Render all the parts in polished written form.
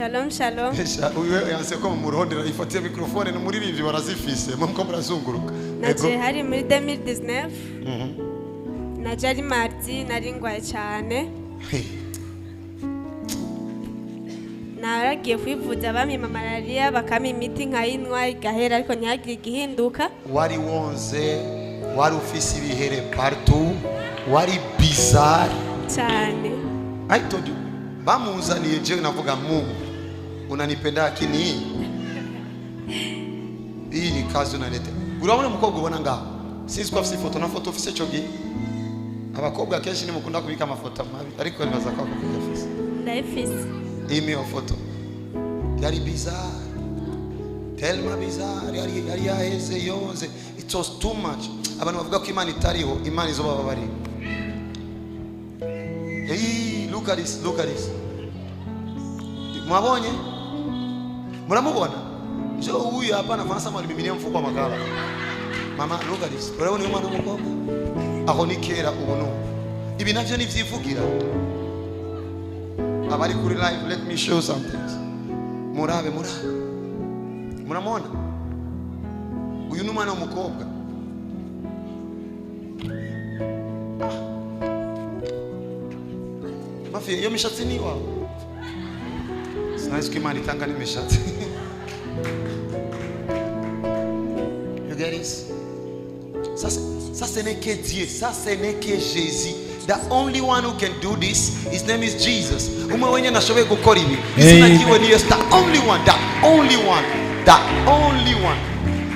Shalom, shalom. Uyu yanse ko mumurondera ifatiye microphone n'umuririmbyi barazifise mumko murazunguruka. Naje hari muri 2019. Naje ari mardi, nari ngwaye cyane. Naragiye kwivuza bampa malaria, bakampa imiti nkayinywa igahera, ariko ntihagire igihinduka. Wari wonze, wari ufise ibihere partout, wari bizarre cyane. I told you, bamuzaniye je navuga Mungu unanipenda, lakini hii ni kazi unaleta. Urabona umukobwa ubona ngaho, sinzi ko afise ifoto na foto ufise cyo gihe. Abakobwa kenshi nimukunda kubika amafoto mabi, ariko nibaza ko akubika afise. Ndayifise. Iyi niyo foto yari bizarre, tellement bizarre, yari yaheze yonze. It was too much. Abantu bavuga ko Imana itariho, Imana izobababarira. Hey, look at this, look at this. Mwabonye? Muramubona? Jo huyu hapa anafanya sama alimiminia mfuko wa makala. Mama, look at this. Urabona uyu mwana w'umukobwa? Aho ni kera ubu no. Ibi navyo ni vyivugira. Abari kuri live, let me show some things. Murabe, murabe. Muramubona? Uyu ni umwana w'umukobwa. Mafi, iyo mishatsi ni wawe. Sinzi ko Imana itanga n'imishatsi. You get this? Ça ce n'est que Dieu, ça ce n'est que Jésus. The only one who can do this, his name is Jesus. Umwe wenyine ashoboye gukora ibi. Izina ryiwe ni Yesu, the only one, the only one, the only one.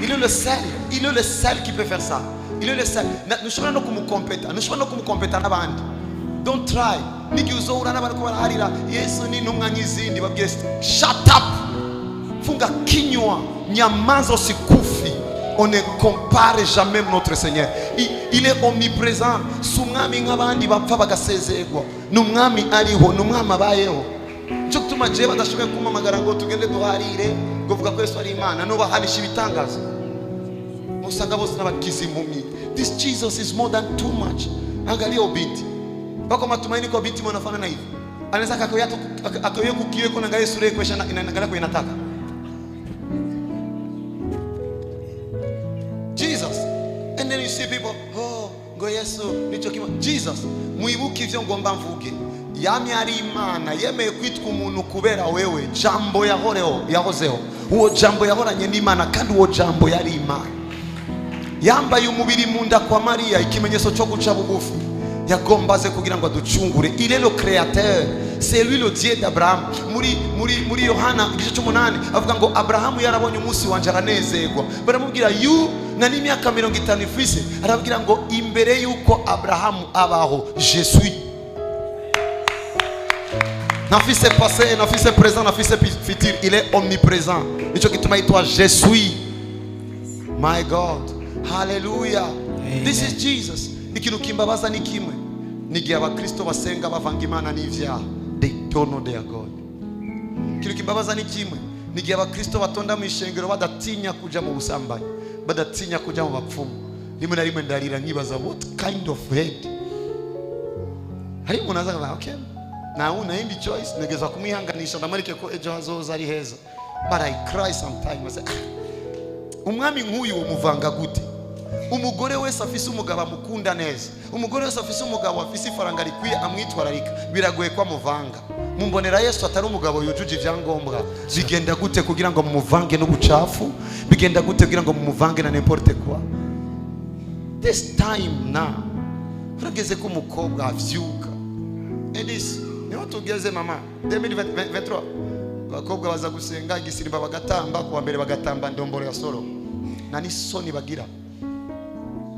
Il est le seul, il est le seul qui peut faire ça. Il est le seul. Ntushobora no kumukompeta, ntushobora no kumukompeta n'abandi. Don't try. N'igihe uzohura n'abantu ko baraharira Yesu ni intumwa nk'izindi, babwire shut up, funga kinywa, nyamaza usikufi. On ne compare jamais notre Seigneur. Il est omniprésent. Si umwami nk'abandi bapfa bagasezerwa, ni umwami ariho, ni umwami abayeho. Nicyo gituma jewe badashoboye kumpamagara ngo tugende duharire ngo vuga ko Yesu ari Imana, nubahanisha ibitangaza. Usanga bose n'abakiza impumyi. This Jesus is more than too much. Angalia ubinti bako matumaini kwa binti mwanafana na hivi. Anaweza akawia kukiweko na angalia sura yake inaangalia kwa inataka. Jesus. And then you see people, oh, ngo Yesu nicho kima. Jesus, mwibuke ivyo ngomba mvuge. Yamye ari Imana, yemeye kwitwa umuntu kubera wewe. Jambo yahoreho, yahozeho. Uwo jambo yahoranye n'Imana kandi uwo jambo yari Imana. Yambaye umubiri munda kwa Maria, ikimenyetso cyo guca bugufi. Yagombaze kugira ngo aducungure. Il est le créateur, c'est lui le Dieu d'Abraham. Muri Yohana igice cy'umunani avuga ngo Abrahamu yarabonye umunsi wanje aranezerwa. Baramubwira yu na n'imyaka 50 ifise, arabwira ngo imbere yuko Abrahamu abaho je suis. Nafise passé, nafise présent, nafise futur, il est omniprésent. Nico gituma yitwa je suis. My God. Hallelujah. Amen. This is Jesus. Ikintu kimbabaza ni kimwe, nigihe abakristo basenga bavanga Imana n'ivyaha, they don't know their God. Ikintu kimbabaza ni kimwe, nigihe abakristo batonda mu ishengero badatinya kuja mu busambanyi, badatinya kuja mu bapfumu. Rimwe na rimwe ndarira nkibaza what kind of head. Hari umuntu aza akavuga okay, na una indi choice, negeza kumwihanganisha ndamarike ko ejo hazoza ari heza. But I cry sometimes. I say, umwami nk'uyu umuvanga gute? Umugore wese afise umugabo amukunda neza, umugore wese afise umugabo afise ifaranga rikwiye amwitwararika, biragoye ko amuvanga. Mumbonera Yesu atari umugabo yujuje ibyangombwa. Bigenda gute kugira ngo mumuvange n'ubucafu? Bigenda gute kugira ngo mumuvange na n'importe quoi? This time now, urageze ko umukobwa avyuka. Edis, niho tugeze mama 2023. Abakobwa baza gusenga igisimba bagatamba, kuwa mbere bagatamba ndomboro ya soro. Na nisoni bagira.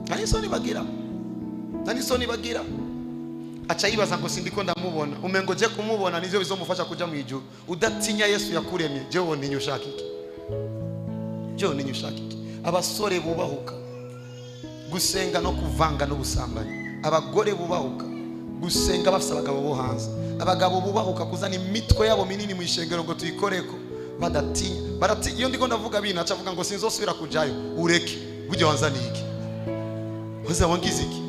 Nani bagira? Nani soni bagira? Acha yibaza ngo sindiko ndamubona. Umengo je kumubona nivyo bizomufasha kuja mu ijuru. Udatinya Yesu yakuremye, je woninya ushaka iki? Je woninya ushaka iki? Abasore bubahuka gusenga no kuvanga n'ubusambanyi. Abagore bubahuka gusenga bafise abagabo bo hanze. Abagabo bubahuka kuzana imitwe yabo minini mu ishengero ngo tuyikoreko. Badatinya. Baratinya. Iyo ndiko ndavuga bina acha avuga ngo sinzosubira kujayo. Ureke. Burya wanzaniye iki? Waza wangize iki?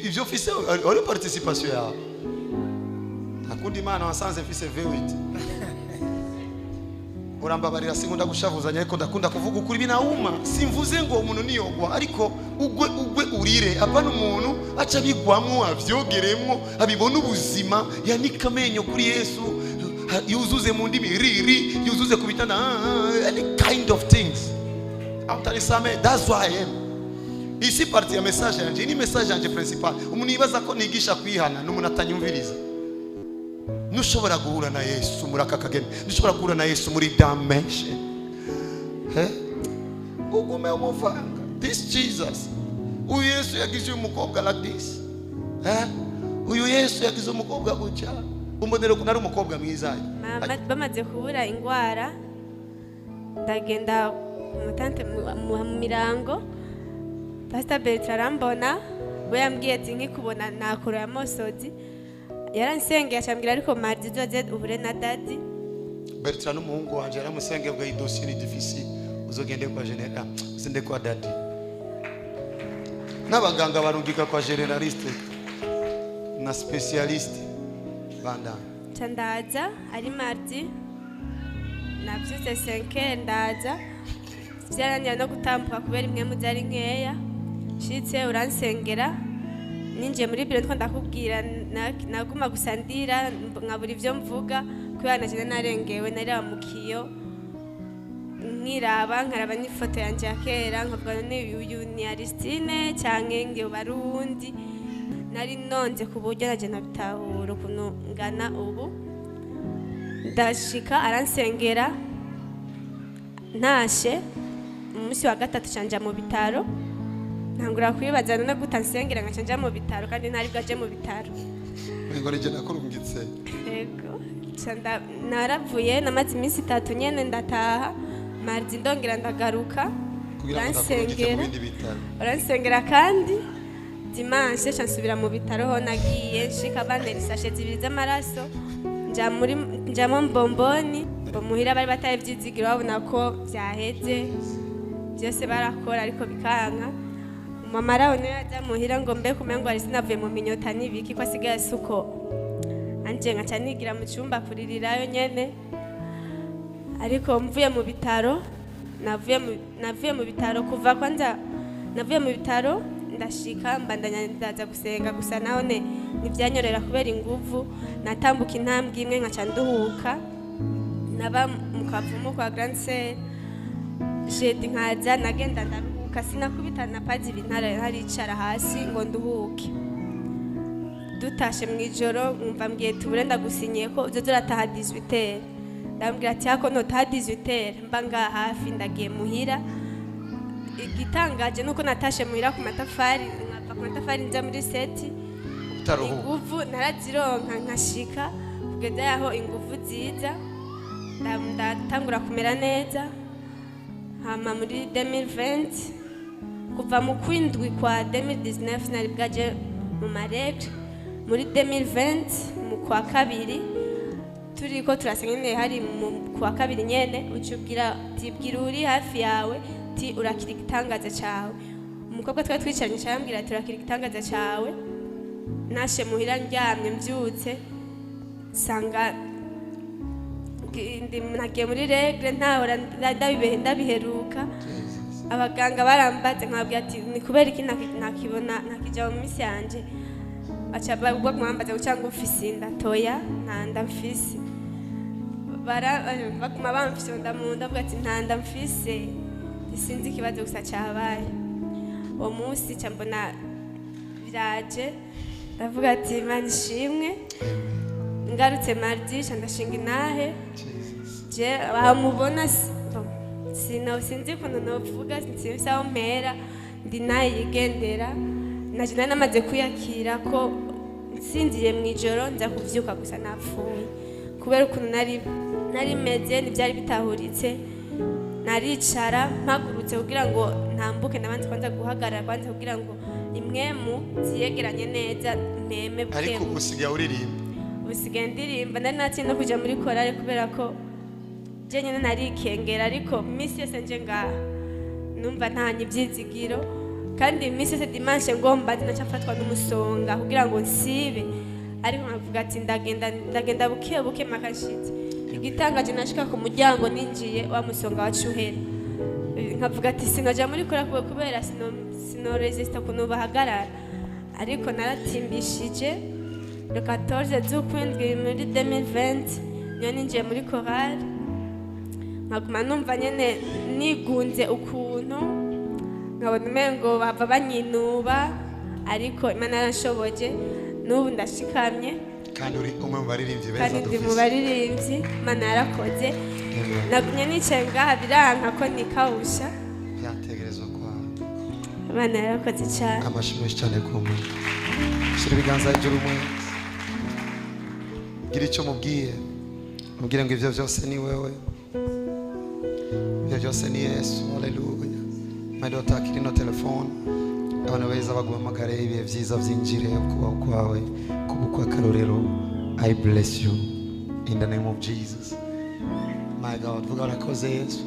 Ivyo ufise uri participation yawe. Hakundi Imana wasanze mfise V8. Murambabarira, sinkunda gushavuzanya, ariko ndakunda kuvuga ukuri. Binauma. Simvuze ngo umuntu niyogwa, ariko ugwe, ugwe urire. Apana umuntu aca bigwamwo, avyogeremwo, abibona ubuzima, yanika amenyo kuri Yesu, yuzuze mu ndimi riri, yuzuze ku bitanda, any kind of things. Mutanisame, that's why I am ici. Partie ya message yanje, ni message yanje principal. Umuntu yibaza ko nigisha kwihana n'umuntu atanyumviriza. Ntushobora guhura na Yesu muri aka kageni, ntushobora guhura na Yesu muri dimension. Ugume umuvanga. This Jesus, uyu Yesu yagize uyu mukobwa like this, eh? Uyu Yesu yagize umukobwa gutya. Umbonera ukuntu ari umukobwa mwiza. Mama, bamaze kubura ingwara, ndagenda umutante mu mirango. Pastor Bertrand arambona. We yambwiye ati: "Nkikubona nakura ya mosozi." Yaransengeye, acambwira: "Ariko mardi uzoze uhure na daddy." Bertrand n'umuhungu wanje. Yaramusengeye ngo iyi dossier ni difficile, uzogende kwa general, uzende kwa daddy. N'abaganga barungika kwa généraliste na spécialiste bandana. Nca ndaza ari mardi, navyutse 5, ndaza vyarangira no gutambuka kubera impwemu zari nkeya. Nshitse uransengera, ninjiye muri biro ndiko ndakubwira, naguma gusa ndira, nkabura ivyo mvuga kubera naje narengewe. Nareba mu kiyo, nkiraba, nkaraba n'ifoto yanje ya kera, nkavuga: "None uyu ni Aristine canke ngiye bari uwundi?" Nari nonze ku buryo naje nabitahura ukuntu ngana ubu. Ndashika aransengera, ntashe umunsi wa gatatu canja mu bitaro. Ntangura kwibaza: none gute ansengera nkaca nja mu bitaro kandi ntari bwaje mu bitaro? Ngo nije nakurungitse. Yego. Nca naravuye, namaze iminsi 3 nyene, ndataha mardi, ndongera ndagaruka. Kugira ngo ndakurungike mu Uransengera. bindi bitaro. Uransengera kandi dimanche nca nsubira mu bitaro. Ho nagiye nshika bantera isashe zibiri z'amaraso, nja muri njamo mbomboni. Ngo muhira bari bataye ivyizigiro, babona ko vyaheze byose. Barakora ariko bikanka. Mama araho niyo yaja muhira ngo mbe kumenya ngo ari sinavuye mu minyota n'ibiki, ko asigaye asuko anje, nkaca nigira mu cyumba kuririrayo nyene. Ariko mvuye mu bitaro, navuye mu bitaro, kuva kwanza navuye mu bitaro ndashika mbandanya ndaza gusenga gusa, nahone ntivyanyorera kubera inguvu. Natambuka intambwe imwe nkaca nduhuka. Naba mu kavumu kwa grande sœur, jeudi nkaza nagenda ndaruhuka, sinakubita na pazi ibintu, ntaricara hasi ngo nduhuke. Dutashe mu ijoro, nkumva mbwiye tubure: "Ndagusinyiye ko uzoza urataha 18." Ndambwira ati: "Hako notaha 18, mba ngaha hafi, ndagiye muhira." Igitangaje nuko natashe muhira ku matafari, nkava ku matafari nza muri sept. Utaruhuka. Inguvu narazironka, nkashika kugeza yaho inguvu ziza, ndatangura kumera neza. Hama muri 2020, kuva mu kwindwi kwa 2019 nari bwaje mu ma règles. Muri 2020 mu kwa kabiri, turiko turasenga nyene, hari mu kwa kabiri nyene, uca ubwira tibwira uri hafi yawe ti: "Urakira igitangaza cawe." Umukobwa twari twicaranye carambwira ati: "Urakira igitangaza cawe." Nashe muhira ndyamye, mvyutse nsanga nagiye muri règles, ntahora ndabiheruka. Abaganga barambaze, nkababwira ati: "Ni kubera iki ntakibona, ntakija mu minsi yanje?" Baca baguma bambaza ngo: "Cyangwa ufise inda?" Toya, nta nda mfise. Baguma bamfyonda mu nda, avuga ati: "Nta nda mfise, sinzi ikibazo gusa cyabaye." Uwo munsi nca mbona biraje, ndavuga ati: "Imana ishimwe." Ngarutse mardi, nca ndashinga intahe. Je bamubona sinzi ukuntu novuga, sinzi aho mpera, ndi naye yigendera. Naje nari namaze kwiyakira ko nsinziriye mu ijoro nza kuvyuka gusa napfuye, kubera ukuntu nari meze ntibyari bitahuritse. Naricara, mpagurutse kugira ngo ntambuke ndabanza kwanza guhagarara kwanza kugira ngo impwemu ziyegeranye neza, mpeme Ariko buke. Usigaye uririmba. Usigaye ndirimba. Nari naciye no kuja muri korale kubera ko je nyene narikengera, ariko iminsi yose nje ngaha numva ntanye ivyizigiro. Kandi iminsi yose dimanche ngomba naca mfatwa n'umusonga kugira ngo nsibe, ariko nkavuga ati: "Ndagenda, ndagenda buke buke." Makashitse Igitangaje, nashika ku muryango ninjiye, wa musonga wacu uhera. Nkavuga ati sinoja muri kora kubera sino resista ukuntu bahagarara, ariko naratimbishije. Le 14 z'ukwindwi muri 2020 niyo ninjiye muri korali, nkaguma numva nyene nigunze ukuntu, nkabona umengo bava banyinuba, ariko Imana yaranshoboje, n'ubu ndashikamye. Kandi uri umwe mu baririmbyi beza Kandi ndi mu dufise. baririmbyi. Imana yarakoze. Amen. Nagumye nicaye ngaha, biranka ko nikawusha. Byategerezwa kwawe. Imana yarakoze cyane. Amashyi menshi cyane ku muntu. Shyira ibiganza hejuru umwe, gira icyo mubwiye, mubwire ngo ibyo byose ni wewe, ibyo byose ni Yesu. Haleluya. My daughter, akira ino telefone, abantu beza baguhamagare, ibihe byiza byinjire ukubaho kwawe kuba akarorero. I bless you in the name of Jesus. My God, vuga urakoze Yesu.